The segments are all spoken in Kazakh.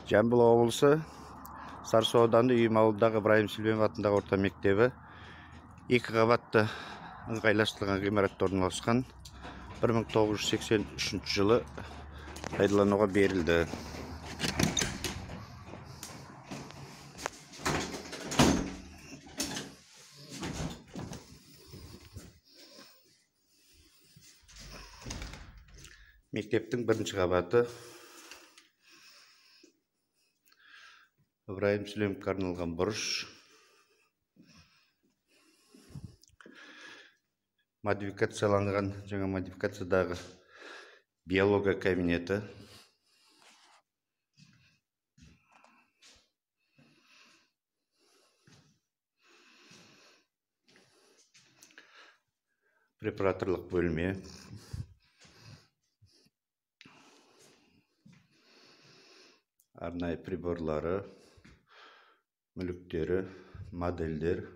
Жамбыл облысы Сарысу ауданы Үйім ауылындағы Ыбырайым Сүлейменов атындағы орта мектебі екі қабатты ыңғайластырылған ғимаратта орналасқан. 1983 жылы пайдалануға берілді. Мектептің бірінші қабаты Ыбырайым Сүлейменовке арналған бұрыш, модификацияланған, жаңа модификациядағы биология кабинеті, препараторлық бөлме, арнайы приборлары, мүліктері, модельдер.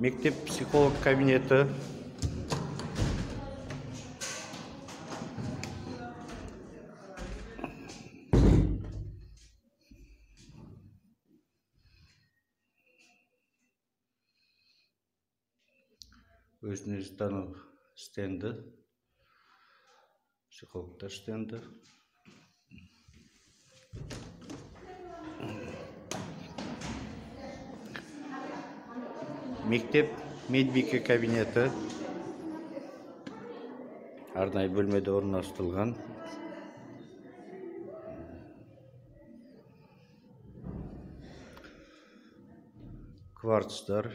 Мектеп психолог кабинеті. Өзін өзі тану стенді, психологтар стенді. Мектеп медбике кабинеті арнайы бөлмеде орналастырылған. Кварцтар,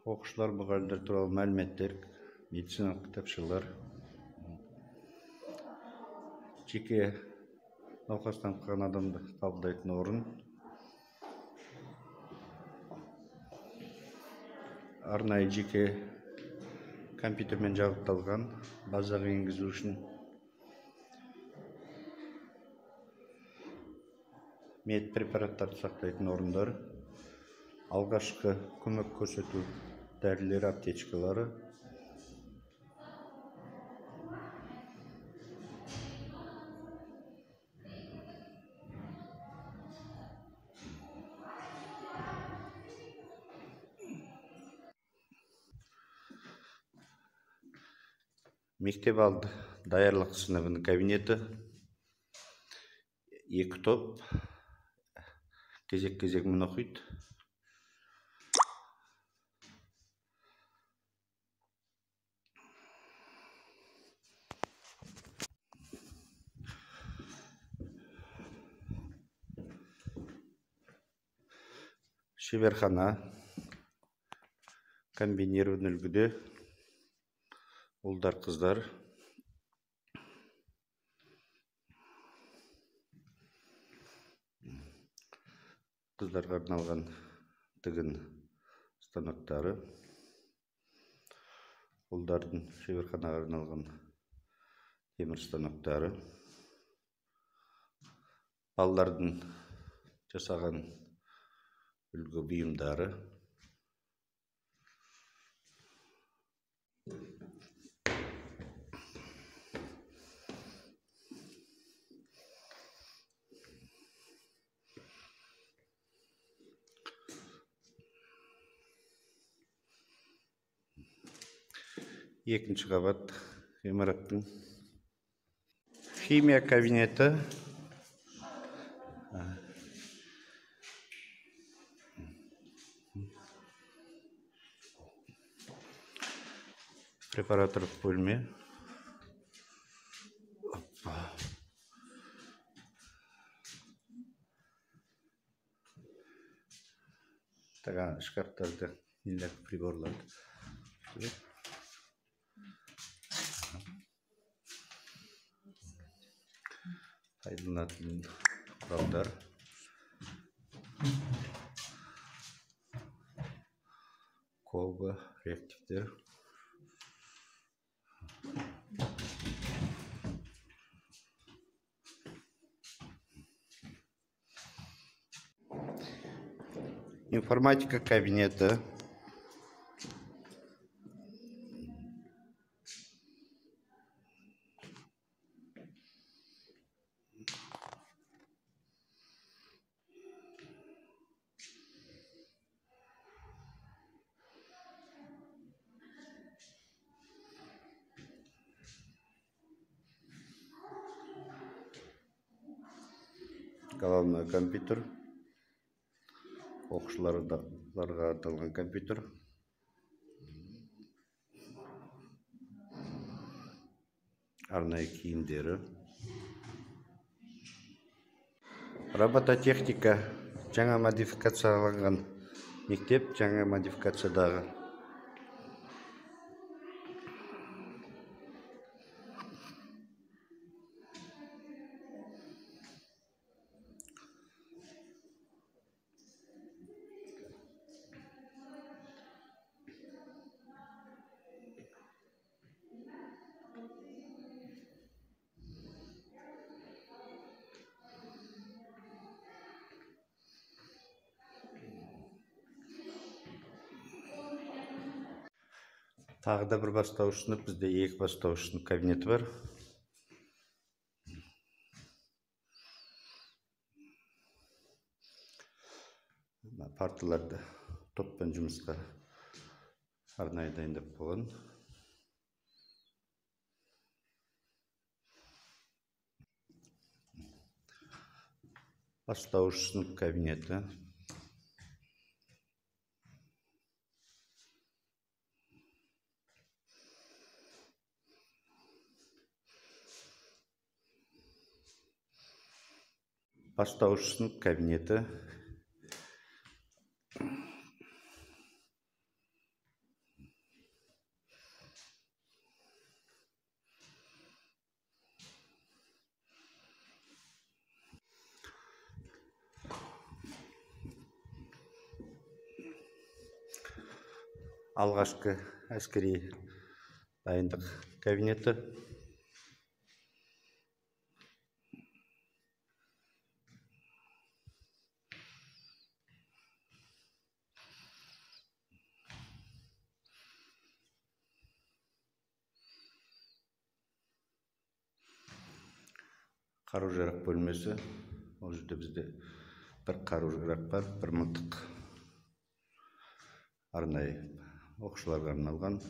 оқушылар, мұғалімдер туралы мәліметтер, медициналық кітапшалар, жеке науқастанып қалған адамды қабылдайтын орын, арнайы жеке компьютермен жабдықталған базаға енгізу үшін медпрепараттарды сақтайтын орындар, алғашқы көмек көрсету дәрілері, аптечкалары. Мектеп алды даярлық сыныбының кабинеті. Екі топ кезек-кезегімен оқиды. Шеберхана комбинированный үлгіде, ұлдар, қыздар. Қыздарға арналған тігін станоктары, ұлдардың шеберханаға арналған темір станоктары, балалардың жасаған үлгі бұйымдары. Екінші қабат ғимараттың химия кабинеті. Препараторлық бөлме. Тага шкафтарды, нелер, приборларды. Пайдаланатын құралдар. Колба, реактивтер. Информатика кабинеті. Головной компьютер. Оқушыларға арналған компьютер. Арнайы киімдері. Робототехника жаңа модификацияланған мектеп, жаңа модификациядағы. Тағы да бір бастауыш сынып, бізде екі бастауыш сынып кабинеті бар. Парталарды топпен жұмысқа арнайы дайындап қойған. Бастауыш сынып кабинеті. Бастауыш сынып кабинеті. Алғашқы әскери дайындық кабинеті. Қару-жарақ бөлмесі. Ол жерде бізде бір қару-жарақ бар, бір мылтық. Арнайы оқушыларға арналған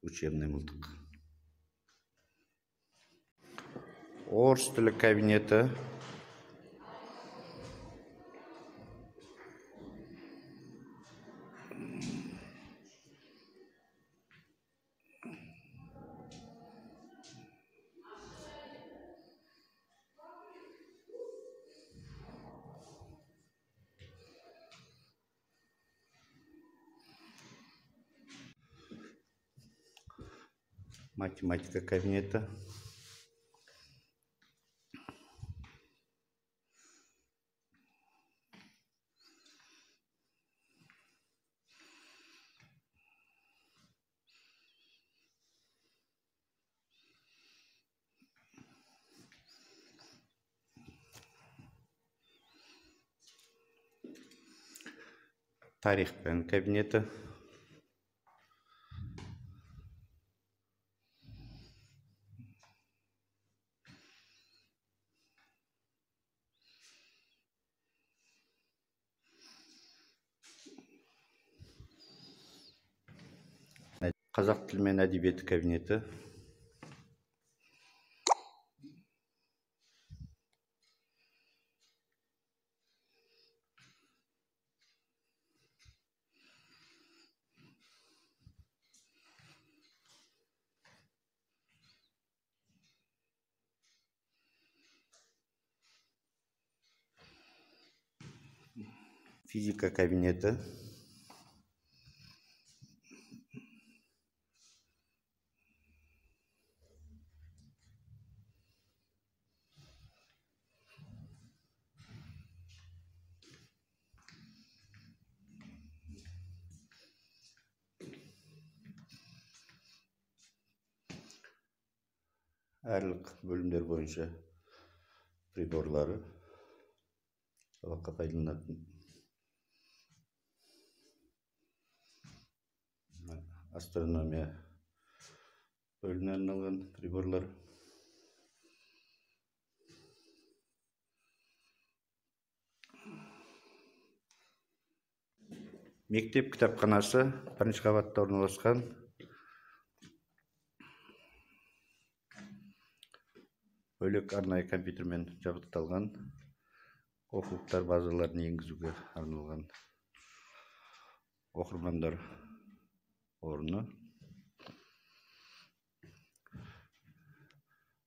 учебный мылтық. Орыс тілі кабинеті. Математика кабинеті. Тарих пән кабинеті. Қазақ тілі мен әдебиеті кабинеті. Физика кабинеті. Әрлік бөлімдер бойынша приборлары сабаққа пайдаланатын. Астрономия бөліміне арналған приборлар. Мектеп кітапханасы бірінші қабатта орналасқан. Бөлек арнайы компьютермен жабдықталған, оқулықтар базаларын енгізуге арналған оқырмандар орны.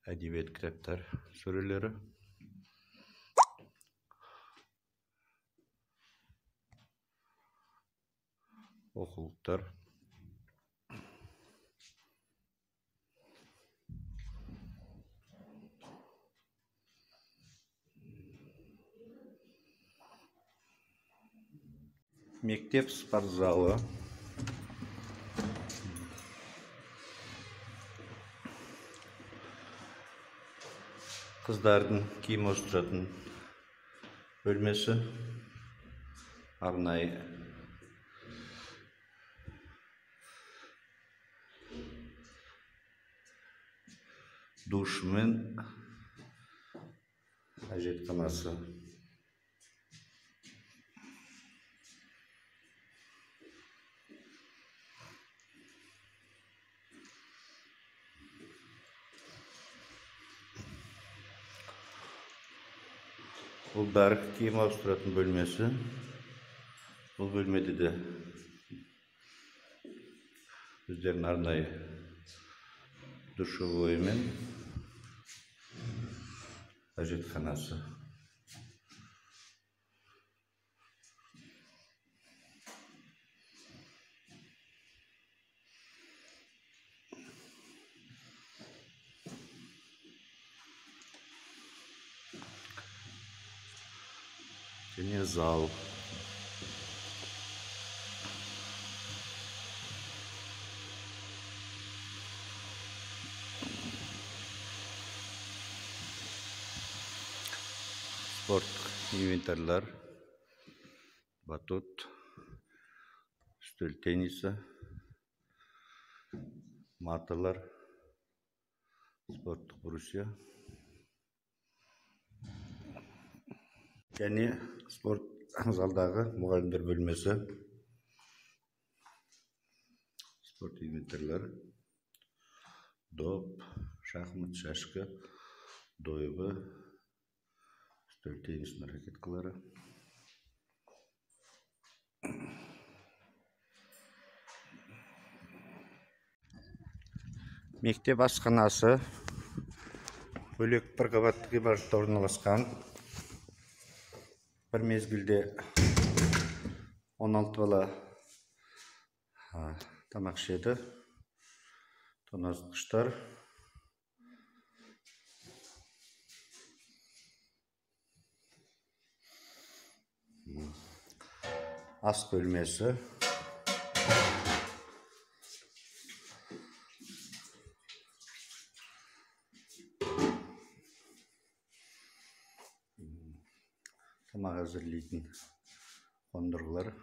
Әдебиет кітаптар сөрелері. Оқулықтар. Мектеп спорт залы. Қыздардың киім ауыстыратын бөлмесі, арнайы душымен әжетханасы. Ұлдар киім ауыстыратын бөлмесі. Бұл бөлмеде де өздерінің арнайы душевойы мен әжетханасы. Және зал. Спорттық инвентарьлар, батут, үстел теннисі, маталар, спорттық брусья. Және спорт залдағы мұғалімдер бөлмесі, спорт инвентарьлары, доп, шахмат, шашка, дойбы, үстел теннисінің ракеткалары. Мектеп асханасы бөлек бір қабатты ғимаратта орналасқан. Бір мезгілде 16 бала тамақ ішеді. Тоңазытқыштар. Ас бөлмесі. Тамақ әзірлейтін қондырғылар.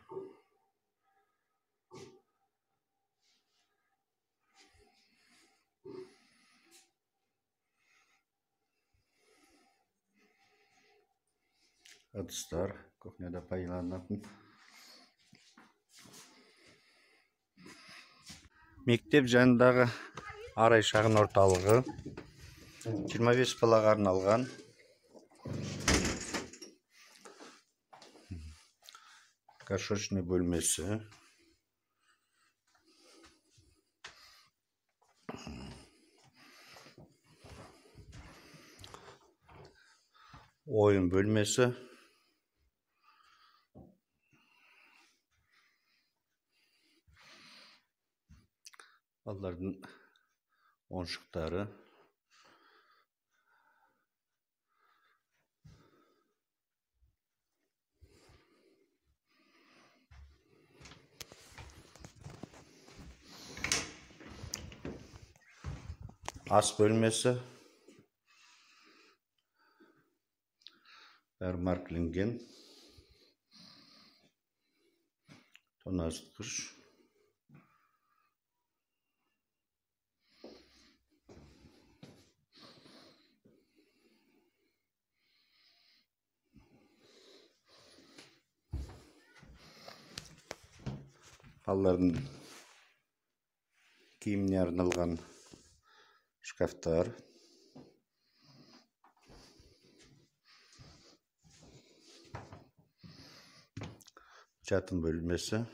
Ыдыстар кухняда пайдаланатын. Мектеп жанындағы Арай шағын орталығы 25 балаға арналған. Горшочный бөлмесі. Ойын бөлмесі. Балалардың ойыншықтары. Ас бөлмесі. Бәрі маркіленген. Тоңазытқыш. Балалардың киіміне арналған шкафтар. Жатын бөлмесі.